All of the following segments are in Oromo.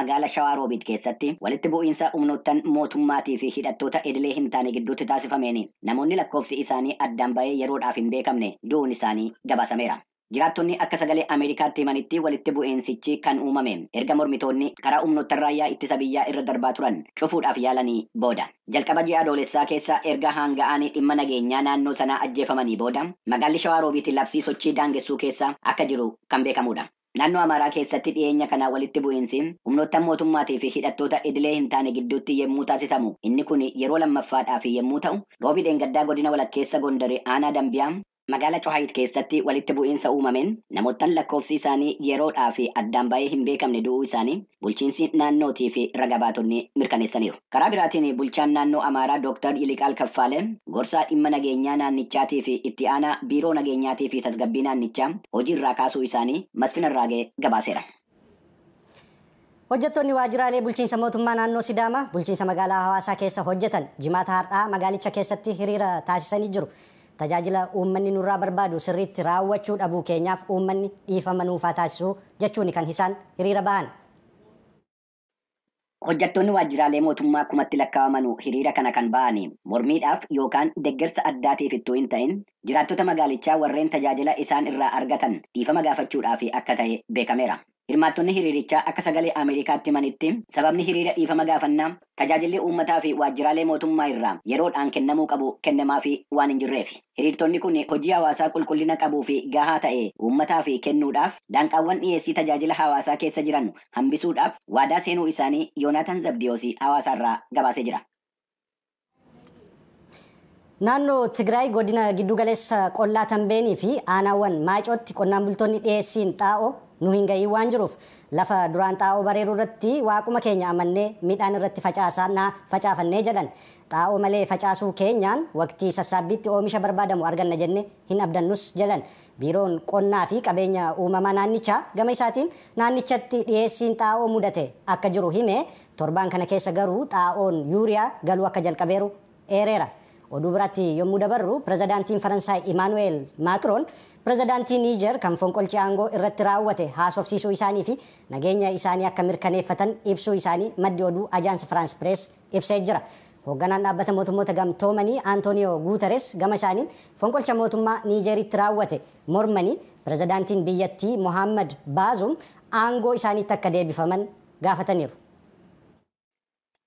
magaala Shawaa Roobiit keessatti walitti bu'iinsa humnoottan mootummaatii fi hidhattoota idilee hin taane gidduutti taasifameen namoonni lakkoofsi isaanii addaan ba'ee yeroodhaaf hin beekamne du'uun isaanii gabaasameera. Jiraattonni akka Sagalee Ameerikaatti himanitti, walitti bu'iinsichi kan uumame erga mormitoonni karaa humnoottan raayyaa ittisa biyyaa irra darbaa turan cufuudhaaf yaalanii booda. Jalqaba ji'a Adoolessaa keessa erga hanga'anii dhimma nageenyaa naannoo sanaa ajjeefamanii booda, magaalli Shawaa Roobiitti labsii sochii daangessuu keessa akka jiru kan beekamudha. Naannoo Amaaraa keessatti dhiyeenya kana walitti bu'iinsi humnoottan mootummaatii fi hidhattoota idilee hin taane gidduutti yommuu taasisamu inni kun yeroo lammaffaadhaaf yommuu ta'u, roobii dheengaddaa godina walakkeessa Gondare aanaa Dambiyaa magaala Cohaayit keessatti walitti bu'iinsa uumameen namoottan lakkoofsi isaanii yeroodhaa fi addaan ba'ee hin beekamne du'uu isaanii bulchiinsi naannootii fi raga baatonni mirkaneessaniiru. Karaa biraatiin, bulchaan naannoo Amaaraa Dr. Yiliqaal Kaffaalee gorsaa dhimma nageenyaa naannichaatii fi itti aanaa biiroo nageenyaatii fi tasgabbii naannichaa hojii irraa kaasuu isaanii Masfin Arraagee gabaaseera. Hojjettoonni waajjiraalee bulchiinsa mootummaa naannoo Sidaamaa bulchiinsa magaalaa Hawaasaa keessa hojjetan jimaata har'aa magaalicha keessatti hiriira taasisanii jiru. Tajaajila uummanni nurraa barbaadu sirriitti raawwachuu dhabuu keenyaaf uummanni dhiifama nuufaa taasisuu jechuun kan isaan hiriira bahan. Hojjettoonni waajjiraalee mootummaa kumatti lakkaa'aman hiriira kana kan ba'an mormiidhaaf yookaan deeggarsa addaatiif ittuu hin ta'in, jiraattota magaalichaa warreen tajaajila isaan irraa argatan dhiifama gaafachuudhaaf akka ta'e beekameera. Hirmaattonni hiriirichaa akka Sagalee Ameerikaatti himanitti, sababni hiriira dhiifama gaafannaa tajaajilli uummataa fi waajjiraalee mootummaa irraa yeroodhaan kennamuu qabu kennamaafii waan hin jirreef. Hiriirtonni kun hojii hawaasaa qulqullina qabuu fi gahaa ta'e uummataa fi kennuudhaaf daanqaawwan dhiyeessii tajaajila hawaasaa keessa jiran hambisuudhaaf waadaa seenuu isaanii Yoonaatan Zabdiyoos hawaasaarraa gabaasee jira. Naannoo Tigraay godina giddugaleessa qollaa Tambeenii fi aanaawwan Maacootti qonnaan bultoonni dhiyeessiin xaa'oo nu hin gahiin waan jiruuf lafa duraan xaa'oo bareedu irratti waaquma keenya amannee midhaan irratti facaafannee jedhan. Xaa'oo malee facaasuu keenyaan waqtii sassaabbiitti oomisha barbaadamu arganna jenne hin abdannus jedhan. Biiroon qonnaa fi qabeenya uumamaa naannichaa gama isaatiin naannichatti dhiyeessiin xaa'oo mudate akka jiru hime, torbaan kana keessa garuu xaa'oon yuuriyaa galuu akka jalqabeeru eereera. Oduu biraatti yommuu dabarru, pirezidaantiin Faransaay Imaanu'eel Maakroon pirezidaantii Niijer kan fonqolchi aangoo irratti raawwate haasofsiisuu isaanii fi nageenya isaanii akka mirkaneeffatan ibsuu isaanii maddi oduu Ajaans Firaans Pirees ibsee jira. Hoogganaan dhaabbata mootummoota gamtoomanii Antooniyoo Guuteres gama isaaniin fonqolcha mootummaa Niijeritti raawwate mormanii pirezidaantiin biyyattii Mohammad Baazum aangoo isaaniitti akka deebifaman gaafataniiru.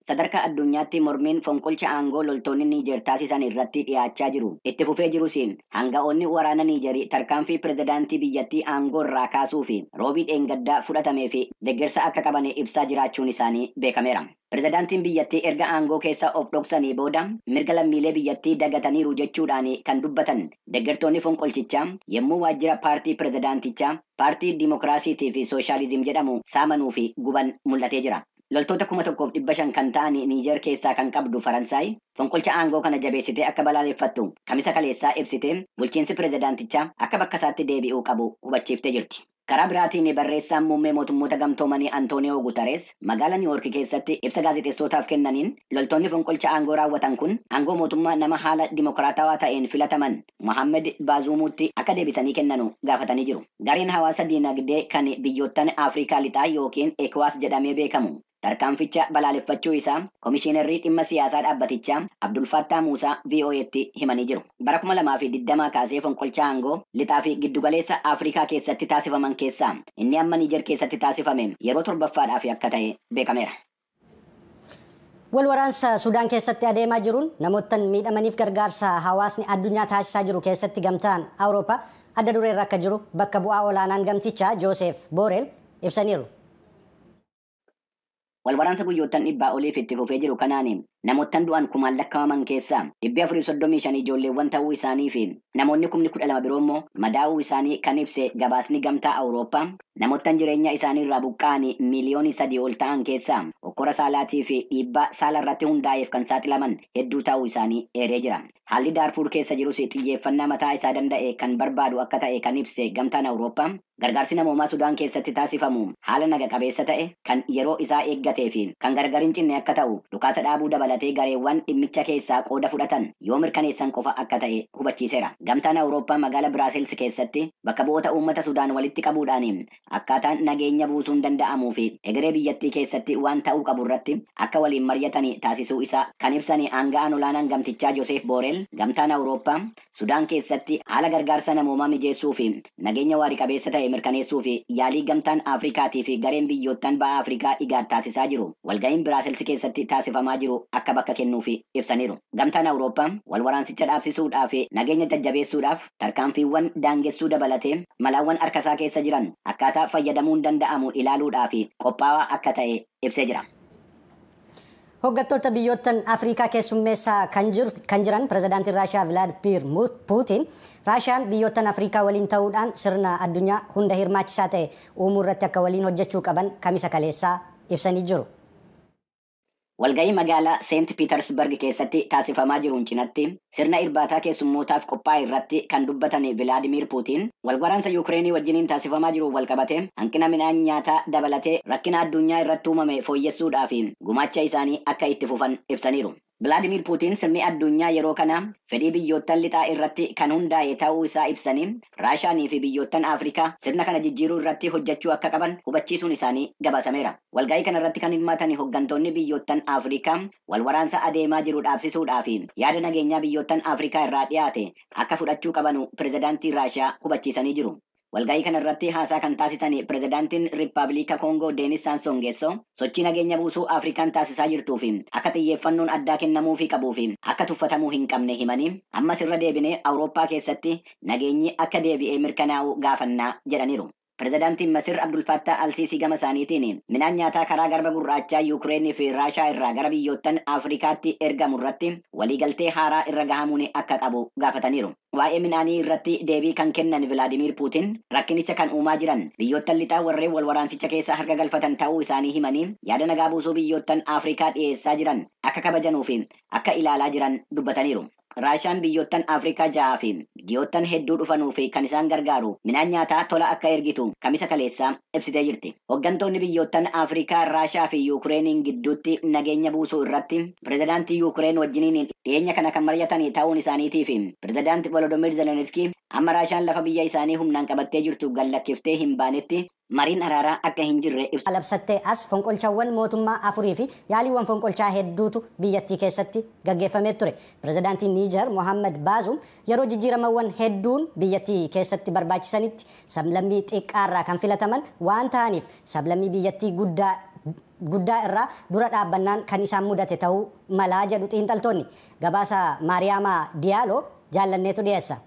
Sadarkaa addunyaatti mormiin fonqolcha aangoo loltoonni Niijer taasisan irratti dhiyaachaa jiru itti fufee jirus, hanga'oonni waraana Niijer tarkaanfii pirezidaantii biyyattii aangoo irraa kaasuu fi roobii dheengaddaa fudhatamee fi deeggarsa akka qaban ibsaa jiraachuun isaanii beekameera. Pirezidaantiin biyyattii erga aangoo keessa of dhoksanii booda mirga lammiilee biyyattii dagataniiru jechuudhaan kan dubbatan deeggartoonni fonqolchichaa, yommuu waajjira paartii pirezidaantichaa, Paartii Dimookiraasiitii fi Sooshaalizim jedhamu saamanuu fi guban mul'atee jira. Loltoota 1500 kan ta'an Niijer keessaa kan qabdu Faransaay fonqolcha aangoo kana jabeessitee akka balaaleffattu kamisa kaleessaa ibsitee, bulchiinsi pirezidaantichaa akka bakka isaatti deebi'uu qabu hubachiiftee jirti. Karaa biraatiin, barreessaan muummee mootummoota gamtoomanii Antooniyoo Guutarees magaalaa Niiwoork keessatti ibsa gaazexeessootaaf kennaniin, loltoonni fonqolcha aangoo raawwatan kun aangoo mootummaa nama haala dimokiraatawaa ta'een filataman Mohaammed Baazuumuutti akka deebisanii kennanu gaafatanii jiru. Gareen hawaasa diinagdee kan biyyoottan Afrikaa lixaa yookiin ECOWAS jedhamee beekamu tarkaanficha balaaleffachuu isaa komishiinarrii dhimma siyaasaa dhaabbatichaa Abdulfattaa Muusaa VOA'tti himanii jiru. Bara 2020 kaasee fonqolcha aangoo lixaa fi giddugaleessa Afrikaa keessatti taasifaman keessaa inni amma Niijer keessatti taasifame yeroo torbaffaadhaaf akka ta'e beekameera. Wal waraansa Sudaan keessatti adeemaa jiruun namoota miidhamaniif gargaarsa hawaasni addunyaa taasisaa jiru keessatti gamtaan Awurooppaa adda dureerra akka jiru bakka bu'aa olaanaan gamtichaa Jooseef Booreel ibsaniiru. Wal waraansa guyyoottan 100 oliif itti fufee jiru kanaan namoottan du'an kumaan lakkaa'aman keessaa 435 ijoolleewwan ta'uu isaanii fi namoonni 12,000 biroo immoo madaa'uu isaanii kan ibse gabaasni gamtaa Awurooppaa, namoottan jireenya isaanii irraa buqqa'an miiliyoonii 3 ol ta'an keessaa hokkora saalaatii fi dhiibbaa saala irratti hundaa'eef kan saaxilaman hedduu ta'uu isaanii eeree jira. Haalli Daarfuur keessa jirus xiyyeeffannaa mataa isaa danda'e kan barbaadu akka ta'e kan ibse gamtaan Awurooppaa, Gargaarsi namoomaa Sudaan keessatti taasifamu haala naga qabeessa ta'e, kan yeroo isaa eeggatee fi kan gargar hin cinne akka ta'u, dhukaasa dhaabuu dabalatee gareewwan dhimmicha keessaa qooda fudhatan yoo mirkaneessan qofa akka ta'e hubachiiseera. Gamtaan Awurooppaa magaalaa Biraasils keessatti bakka bu'oota uummata Sudaan walitti qabuudhaan akkaataan nageenya buusuun danda'amuu fi egeree biyyattii keessatti waan ta'uu qabu irratti akka waliin mari'atan taasisuu isaa kan ibsan aanga'aan olaanaan gamtichaa Joseef Booreel, gamtaan Awurooppaa Sudaan keessatti haala gargaarsa namoomaa mijeessuu fi nageenya waarii qabeessa ta'e mirkaneessuu fi yaalii gamtaan Afrikaatii fi gareen biyyoottan ba'a Afrikaa IGAD taasisaa jiru walga'iin Biraasils keessatti taasifamaa jiru akka bakka kennuuf ibsaniiru. Gamtaan Awurooppaa wal waraansicha dhaabsisuudhaa fi nageenya jajjabeessuudhaaf tarkaanfiiwwan daangessuu dabalatee malaawwan harkasaa keessa jiran akkaataa fayyadamuun danda'amu ilaaluudhaa fi qophaa'aa akka ta'e ibsee jira. Hoggantoota biyyoottan Afrikaa keessummeessaa kan jiran pirezidaantiin Raashiyaa Vilaadimir Puutiin Raashiyaan biyyoottan Afrikaa waliin ta'uudhaan sirna addunyaa hunda hirmaachisaa ta'e uumuu irratti akka waliin hojjechuu qaban Kamisa kaleessaa ibsanii jiru. Walga'ii magaalaa Seent Piitersberg keessatti taasifamaa jiruun cinatti sirna irbaataa keessummootaaf qophaa'e irratti kan dubbatan Vilaadimir Puutiin, walwaraansa Yuukireenii wajjiniin taasifamaa jiru walqabate hanqina midhaan nyaataa dabalatee rakkina addunyaa irratti uumame fooyyessuudhaa fi gumaacha isaanii akka itti fufan ibsaniiru. Vilaadimir Puutiin sirni addunyaa yeroo kana fedhii biyyoottan lixaa irratti kan hundaa'e ta'uu isaa ibsanii, Raashaanii fi biyyoottan Afrikaa sirna kana jijjiiruu irratti hojjechuu akka qaban hubachiisuun isaanii gabaasameera. Walga'ii kana irratti kan hirmaatan hooggantoonni biyyoottan Afrikaa wal waraansa adeemaa jiru dhaabsisuudhaa fi yaada nageenyaa biyyoottan Afrikaa irraa dhiyaate akka fudhachuu qabanu pirezidaantii Raashiyaa hubachiisanii jiru. Walga'ii kana irratti haasaa kan taasisan pirezidaantiin Riippaabilika Koongoo Deenis Saasoo Ngeessoo sochii nageenya buusuu Afrikaan taasisaa jirtuu fi akka xiyyeeffannoon addaa kennamuufii qabuu fi akka tuffatamuu hin qabne himanii, ammas irra deebinee Awurooppaa keessatti nageenyi akka deebi'ee mirkanaa'u gaafannaa jedhaniiru. Pirezidaantiin Masir Abdul Fattah Alsiisii gama isaaniitiin midhaan nyaataa karaa garba gurraachaa Yuukireenii fi Raashaa irraa gara biyyoottan Afrikaatti ergamu irratti waliigaltee haaraa irra gahamuun akka qabu gaafataniiru. Waa'ee midhaanii irratti deebii kan kennan Vilaadimir Puutiin rakkinicha kan uumaa jiran biyyoottan lixaa warreen wal waraansicha keessa harka galfatan ta'uu isaanii himanii, yaada nagaa buusuu biyyoottan Afrikaa dhiyeessaa jiran akka kabajanuu fi akka ilaalaa jiran dubbataniiru. Raashaan biyyoottan Afrikaa 6 fi ji'oottan hedduu dhufanuu fi kan isaan gargaaru midhaan nyaataa tola akka ergitu Kamisa kaleessaa ibsitee jirti. Hooggantoonni biyyoottan Afrikaa Raashaa fi Yuukireeniin gidduutti nageenya buusuu irratti pirezidaantii Yuukireen wajjiniin dhiyeenya kana kan mari'atan ta'uun isaaniitii fi pirezidaanti Volodymyr Zelenskiy amma Raashaan lafa biyya isaanii humnaan qabattee jirtu gallakkiftee hin baanetti mariin araaraa akka hin jirre ibsa. Labsattee as fonqolchawwan mootummaa afurii fi yaaliiwwan fonqolchaa hedduutu biyyattii keessatti gaggeeffamee ture. Pirezidaantiin Niijar Mohaammed Baazum yeroo jijjiiramawwan hedduun biyyattii keessatti barbaachisanitti sablammii xiqqaarraa kan filataman waan ta'aniif sablammii biyyattii guddaa irraa dura dhaabbannaan kan isaan mudate ta'uu malaa jedhu xiinxaltoonni. Gabaasa Maariyaamaa Diyaaloo jaallanneetu dhiyeessa.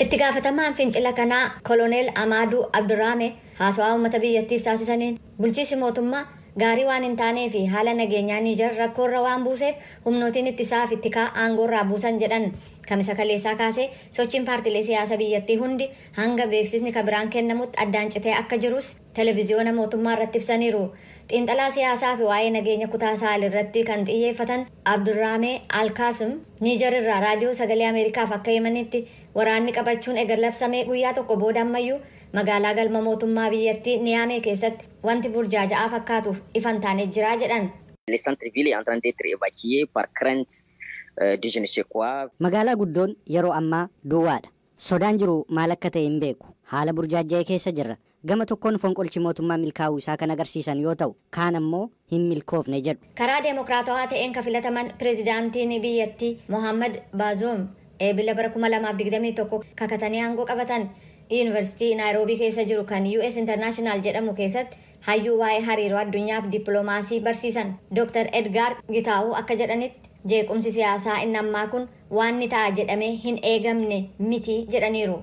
Itti gaafatamaan fincila kanaa Koloneel Amaaduu Abduraame haasawaa uummata biyyattiif taasisaniin bulchiinsi mootummaa gaarii waan hin taanee fi haala nageenyaa Niijar rakkoorra waan buuseef humnootiin ittisaa fi ittikaa aangoorraa buusan jedhan. Kamisa kaleessaa kaasee sochiin paartiilee siyaasaa biyyattii hundi hanga beeksisni kabiraan kennamutti addaan citee akka jirus televiziyoona mootummaa irratti ibsaniiru. Xiinxalaa siyaasaa fi waa'ee nageenya kutaa Saahel irratti kan xiyyeeffatan Abdurraamee Alkaasim Niijar irraa Raadiyoo Sagalee Ameerikaaf akka himanitti, waraanni qabachuun eega labsamee guyyaa tokko booda ammayyuu magaalaa galma mootummaa biyyattii Niyaamee keessatti wanti burjaaja'aa fakkaatuuf ifan taanee jira jedhan. Le centre-ville est en train d'être évacué par crainte de je ne sais quoi. Magaalaa guddoon yeroo ammaa duwwaadha. Sodaan jiru maal akka ta'e hin beeku. Haala burjaaja'e keessa jirra. Gama tokkoon fonqolchi mootummaa milkaa'uu isaa kan agarsiisan yoo ta'u, kaan ammoo hin milkoofne jedhu. Karaa deemokiraatawaa ta'een kan filataman pireezidaantiin biyyattii Mohammad Bazoum Eebila bara 2021 kakatanii aangoo qabatan. Yuunivarsiitii Naayiroobii keessa jiru kan US International jedhamu keessatti hayyuu waa'ee hariiroo addunyaa fi dippiloomaasii barsiisan Dr. Edgar Gitaa'uu akka jedhanitti, jeequmsi siyaasaa inni ammaa kun waan ni ta'a jedhamee hin eegamne miti jedhaniiru.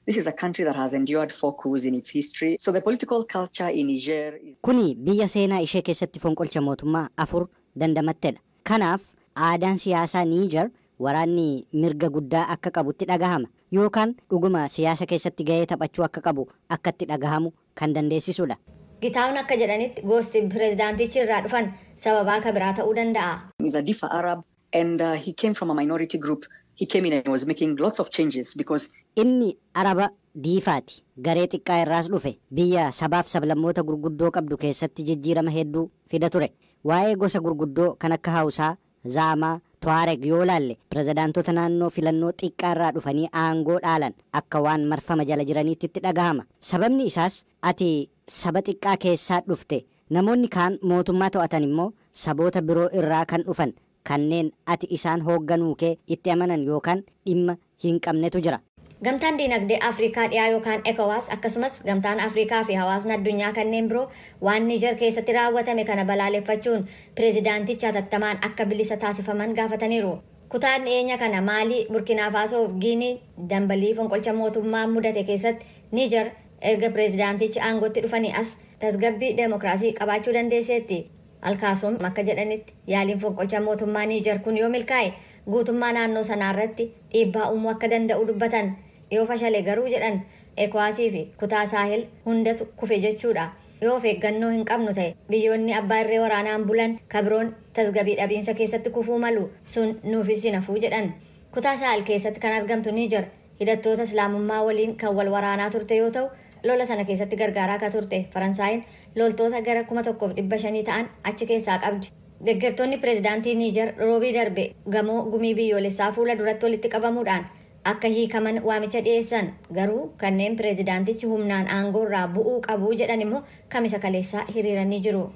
This is a country that has endured four coups in its history. So the political culture in Niger is Kuni biyya seenaa ishee keessatti fonqolcha mootummaa afur dandamattedha. Kanaaf aadaan siyaasaa Niijar waraanni mirga guddaa akka qabutti dhagahama yookaan dhuguma siyaasa keessatti gahee taphachuu akka qabu akka itti dhagahamu kan dandeessisudha. Gitaa'uun akka jedhanitti gosti pireezidaantichi irraa dhufan sababaa ka biraa ta'uu danda'a. He's a Diffa Arab and he came from a minority group. He came in and was making lots of changes because Inni Araba diifaati. Garee xiqqaa irraas dhufe. Biyya sabaaf sablammoota gurguddoo qabdu keessatti jijjiirama hedduu fida ture. Waa'ee gosa gurguddoo kan akka Hawusaa, Zaamaa, Tuwaareg yoo laalle, pirezidaantota naannoo filannoo xiqqaa irraa dhufanii aangoo dhaalan akka waan marfama jala jiraniitti itti dhagahama. Sababni isaas ati saba xiqqaa keessaa dhufte. Namoonni kaan mootummaa to'atan immoo saboota biroo irraa kan dhufan, kanneen ati isaan hoogganuu kee itti amanan yookaan dhimma hin qabnetu jira. Gamtaan Diinagdee Afrikaa Dhiyaa yookaan ECOWAS, akkasumas Gamtaan Afrikaa fi hawaasni addunyaa kanneen biroo waan Niijar keessatti raawwatame kana balaaleffachuun pireezidaanticha hatattamaan akka bilisa taasifaman gaafataniiru. Kutaan dhiyeenya kana Maalii, Burkiinaa Faasoo fi Giinii dambalii fonqolcha mootummaa mudate keessatti Niijar erga pireezidaantichi aangootti dhufanii as tasgabbii deemokiraasii qabaachuu dandeesseetti. Alkaasuun akka jedhanitti, yaaliin fonqolcha mootummaa Niijar kun yoo milkaa'e guutummaa naannoo sanaarratti dhiibbaa uumuu akka danda'u dubbatan. Yoo fashale garuu, jedhan, ECOWASii fi kutaa Saahel hundatu kufe jechuudha. Yoo of eeggannoo hin qabnu ta'e, biyyoonni abbaa irree waraanaan bulan kabiroon tasgabbii dhabiinsa keessatti kufuu malu. Sun nuufis hin hafuu, jedhan. Kutaa Saahel keessatti kan argamtu Niijar hidhattoota Islaamummaa waliin kan wal waraanaa turte yoo ta'u, lola sana keessatti gargaaraa akka turte Faransaayin loltoota gara 1500 ta'an achi keessaa qabdi. Deeggartoonni pireezidaantii Niijar Roobii darbe gamoo gumii biyyoolessaa fuula duratti walitti qabamuudhaan akka hiikaman waamicha dhiyeessan. Garuu kanneen pireezidaantichi humnaan aangoo irraa bu'uu qabu jedhan immoo Kamisa kaleessaa hiriiranii jiru.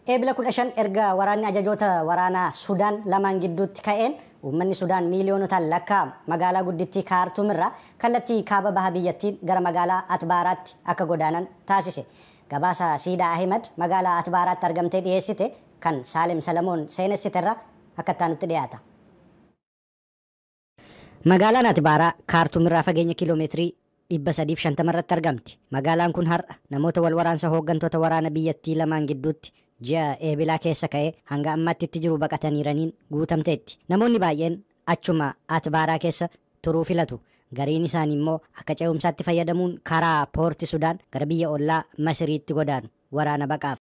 Eebila 15 erga waraanni ajajoota waraanaa Sudaan lamaan gidduutti ka'een uummanni Sudaan miiliyoonotaan lakkaa'amu magaalaa guddittii Kaartuum irraa kallattii kaaba baha biyyattiin gara magaalaa Atbaaraatti akka godaanan taasise. Gabaasa Siidaa Ahimad magaalaa Atbaaraatti argamtee dhiyeessite kan Saalem Salamoon seenessiterra akka itti dhiyaata. Magaalaan Atbaaraa Kaartuum irraa fageenya kiiloomeetirii 350 irratti argamti. Magaalaan kun har'a namoota wal waraansa hooggantoota waraana biyyattii lamaan gidduutti ji'a Eebilaa keessa ka'ee hanga ammaatti itti jiru baqataniiraniin guutamteetti. Namoonni baay'een achuma Atbaaraa keessa turuu filatu. Gariin isaanii immoo akka ce'umsaatti fayyadamuun karaa Poorti Sudaan gara biyya ollaa Masiriitti godaanu waraana baqaaf.